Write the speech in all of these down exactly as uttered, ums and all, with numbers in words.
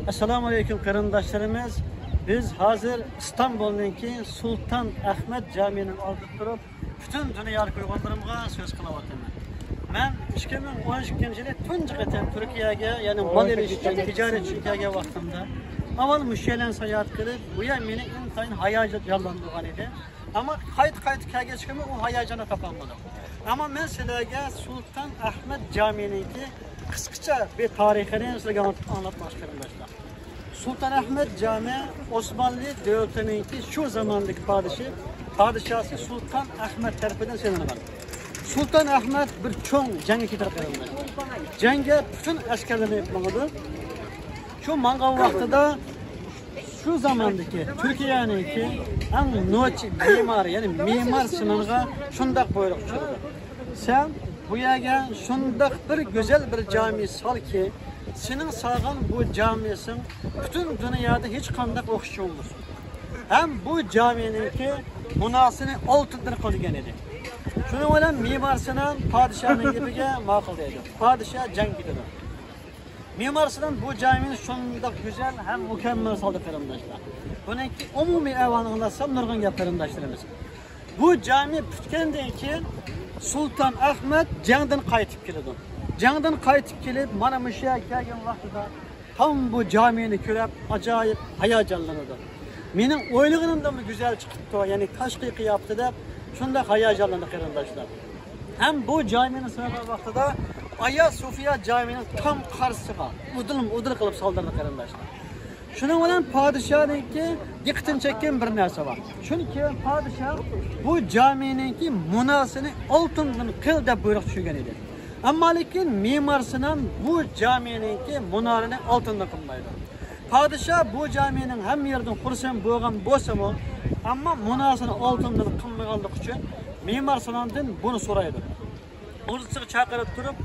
ئەسسالامۇ ئەلەيكۇم قېرىنداشلىرىمىز. بىز ھازىر ئىستانبۇلنىڭكى سۇلتان ئەخمەت جامىنىڭ ئالدىدا تۇرۇپ، پۈتۈن دۇنيالىق ئۇيغۇرلىرىمغا سۆز قىلىۋاتىمەن. مەن ئىككى مىڭ ئون ئىككىنچى يىلى تۇنجى قېتىم تۈركىيەگە، يەنى مال ئېلىش ئۈچۈن، تىجارەت ئۈچۈن كەلگەن ۋاقتىمدا، ئاۋۋال مۇشۇ يەرلەرنى ساياھەت قىلىپ، بۇ يەر مېنى ئىنتايىن ھاياجانلاندۇرغان ئىدى. ئەمما قايتا-قايتا كەلگەچكىمۇ ئۇ ھاياجاننى تاپالمىدىم. ئەمما مەن سىلەرگە سۇلتان ئەخمەت جامىنىڭكى قىسقىچە بىر تارىخىنى سىلەرگە ئاڭلاتماقچى قېرىنداشلار. سۇلتان ئەخمەت جامى ئوسمانلى دۆلىتىنىڭكى شۇ زاماندىكى پادىشى، پادىشاسى سۇلتان ئەخمەت تەرىپىدىن سېلىنغان. سۇلتان ئەخمەت بىر چوڭ جەڭگە كېتىدۇ قېرىنداشلار. جەڭگە پۈتۈن ئەسكەرلىرىنى ئېلىپ ماڭىدۇ. شۇ ماڭغان ۋاقتىدا شۇ زاماندىكى تۈركىيەنىڭكى ئەڭ نوچى مېمارى، يەنى مېمار سىنانغا شۇنداق بۇيرۇق چۈشۈرىدۇ: سەن بۇ يەرگە شۇنداق بىر گۈزەل بىر جامى سالكى، سېنىڭ سالغان بۇ جامىسىڭ پۈتۈن دۇنيادا ھېچقانداق ئوخشىشى بولمىسۇن. ھەم بۇ جامىنىڭكى مۇنارىسىنى ئالتۇندىن قىل دېگەن ئىدى. شۇنىڭ بىلەن مېمار سىنان پادىشاھنىڭ گېپىگە ماقۇل دەيدۇ. پادىشاھ جەڭگە كېتىدۇ. مېمار سىنان بۇ جامىنى شۇنداق گۈزەل ھەم مۇكەممەل سالدى قېرىنداشلار. بۇنىڭكى ئومۇمىي ئەھۋالىنى ئاڭلاتسام نۇرغۇن گەپ قېرىنداشلىرىمىز. بۇ جامى پۈتكەندىن كېيىن سۇلتان ئەخمەت جەڭدىن قايتىپ كېلىدۇ. جەڭدىن قايتىپ كېلىپ، مانا مۇشۇ يەرگە كەلگەن ۋاقتىدا تام بۇ جامىنى كۆرۈپ، ئاجايىپ ھاياجانلىنىدۇ. مېنىڭ ئويلىغىنىمدىنمۇ گۈزەل چىقىپتۇ، يەنى تاشقى قىياپىتى، دەپ شۇنداق ھاياجانلاندى قېرىنداشلار. ھەم بۇ جامىنى سالغان ۋاقتىدا ئايا سوفىيا جامىنىڭ تام قارشىسىغا ئۇدۇلمۇ ئۇدۇل قىلىپ سالدۇردى قېرىنداشلار. شۇنىڭ بىلەن پادىشاھنىڭكى دىققىتىنى چەككەن بىر نەرسە بار. چۈنكى پادىشاھ بۇ جامىنىڭكى مۇنارىسىنى ئالتۇندىن قىل دەپ بۇيرۇق چۈشۈرگەن ئىدى. ئەمما لېكىن مېمار سىنان بۇ جامىنىڭكى مۇنارىنى ئالتۇندىن قىلمايدۇ. پادىشاھ بۇ جامىنىڭ ھەممە يېرىدىن خۇرسەن بولغان بولسىمۇ، ئەمما مۇنارىسىنى ئالتۇندىن قىلمىغانلىقى ئۈچۈن مېمار سىناندىن بۇنى سورايدۇ. ئوردىسىغا چاقىرىپ تۇرۇپ،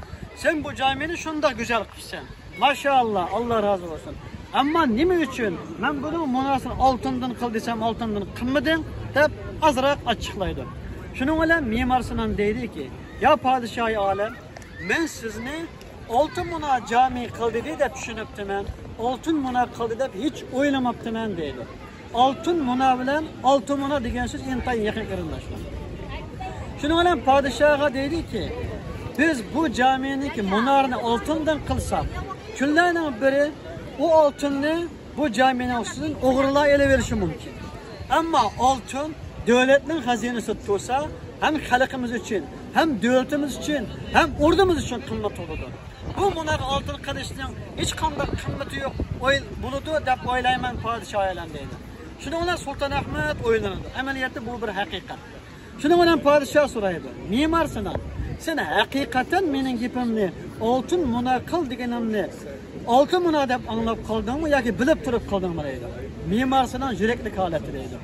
سەن بۇ جامىنى شۇنداق گۈزەل قىپسەن. ماشائاللا، ئاللا رازى بولسۇن. ئەمما نېمە ئۈچۈن مەن بۇنىڭ مۇنارىسىنى ئالتۇندىن قىل دېسەم، ئالتۇندىن قىلمىدىڭ؟ دەپ ئازراق ئاچچىقلايدۇ. شۇنىڭ بىلەن مېمار سىنان دەيدىكى، يا پادىشاھى ئالەم، مەن سىزنى ئالتۇن مۇنار جامى قىل دېدى دەپ چۈشىنىپتىمەن. ئالتۇن مۇنار قىلدى دەپ ھېچ ئويلىماپتىمەن دەيدۇ. ئالتۇن مۇنار بىلەن ئالتۇن مۇنار دېگەن سۆز ئىنتايىن يېقىن قېرىنداشلار. شۇنىڭ بىلەن پادىشاھقا دەيدىكى، بىز بۇ جامىنىڭكى مۇنارىنى ئالتۇندىن قىلساق، كۈنلەرنىڭ بىرى ئۇ ئالتۇننى بۇ جامىنىڭ ئۈستىدىن ئوغرىلار ئېلىۋېلىشى مۇمكىن. ئەمما ئالتۇن دۆلەتنىڭ خەزىنىسىدە تۇرسا، ھەم خەلقىمىز ئۈچۈن، ھەم دۆلىتىمىز ئۈچۈن، ھەم ئوردىمىز ئۈچۈن قىممەت بولىدۇ. بۇ مۇنارغا ئالتۇن قىلىشنىڭ ھېچقانداق قىممىتى يوق، ئوي-، بولىدۇ دەپ ئويلايمەن، پادىشاھ ئالەم دەيدۇ. شۇنىڭ بىلەن سۇلتان ئەخمەت ئويلىنىدۇ. ئەمەلىيەتتە بۇ بىر ھەقىقەت. شۇنىڭ بىلەن پادىشاھ سورايدۇ، مېمار سىنان، سەن ھەقىقەتەن مېنىڭ گېپىمنى، ئالتۇن مۇنار قىل دېگىنىمنى ئالتۇن مۇنار دەپ ئاڭلاپ قالدىڭمۇ ياكى بىلىپ تۇرۇپ قىلدىڭمۇ دەيدۇ. مېمار سىنان يۈرەكلىك ھالەتتە دەيدۇ،